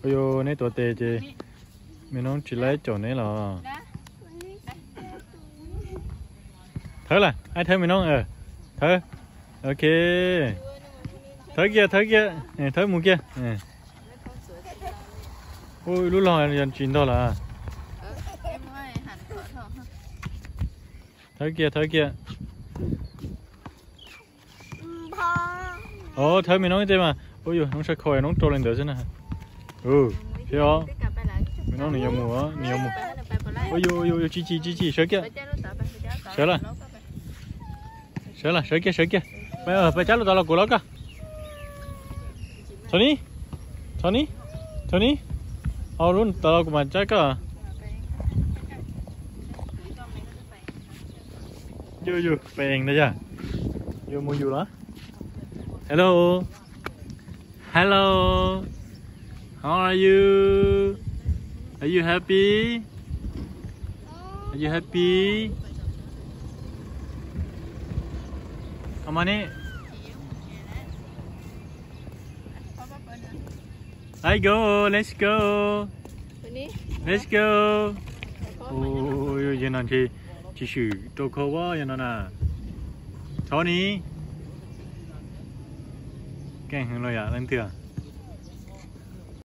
Yog neb tuav tes ces me noob tsis laib caum neb los. Thawb lawm, ai thawb me noob, thawb. Ok. Thawb kiag, thawb kiag, thawb mus kiag. Ua lub log yog tsis ntog lawm. Thawb kiag, thawb kiag. Os, thawb me noob ib teg mas. Ua yus noob sab kho noob rau li ntawd xwb na. Thiab os, me noob nws yuav mus, nws yuav mus. Ua yus, ua yus, tsis chim, tsis chim, sawv kiag. Sawv lawm. Sawv lawm, sawv kiag, sawv kiag. Peb cab lub tav los kuv los koj. Txhob ni, txhob ni, txhob ni. Au lub tav los kuv mam cab koj. Yus, yus, pem ntawd yog. Yus mus yus los. Hello. Hello. How are you? Are you happy? Are you happy? Come on in. Let's go, let's go. Let's go. Ui, yog no ntshe tsis swm rau kho ua yog no na. Txhob ni. Keej heev los yom leej twg.